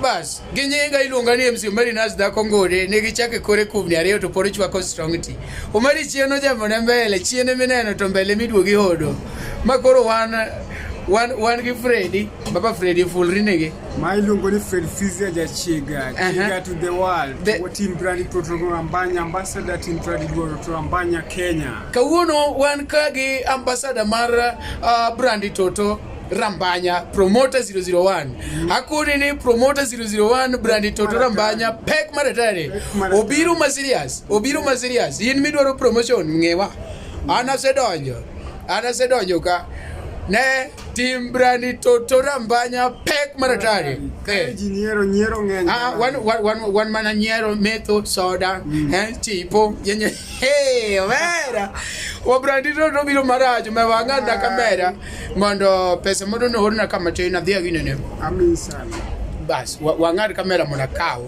Bas, gi nyinga iluonga ni MC Omari Nas dhako ngode, ne gichako kore kubni ariyo to pod ochwako strong tea. Omari chien ojambo ne mbele, chien mineno to mbele miduogi hodo. Ma koro wan wan wan gi Freddy, baba Freddy fulri negi. Ma iluongo ni Fred Fizia Jachiga, Chiga to the world. Team Brandi Protocol Ambanya, Ambassador Team Brandi Protocol Ambanya Kenya. Kawuono wan ka gi ambassador mar Brandi Toto Rambanya, Promoter 001. Akoni ni Promoter 001 Brandi Toto Rambanya pek maratari. Obiro ma serious, obiro ma serious. In midwaro promotion ng'ewa. An asedonjo. An asedonjo ka. Ne Team Brandi Toto Rambanya pek maratari. Eh. Ji nyiero nyiero ng'eny. Ah, wan wan wan wan mana nyiero metho soda, eh, tipo, yenye. Hey, omera. Wa Brandi Toto biro marach, me wang'adna kamera mondo pesa mondo noorna kama tin adhi aginene. Ami sana. Bas, wang'ad kamera mondo akaw.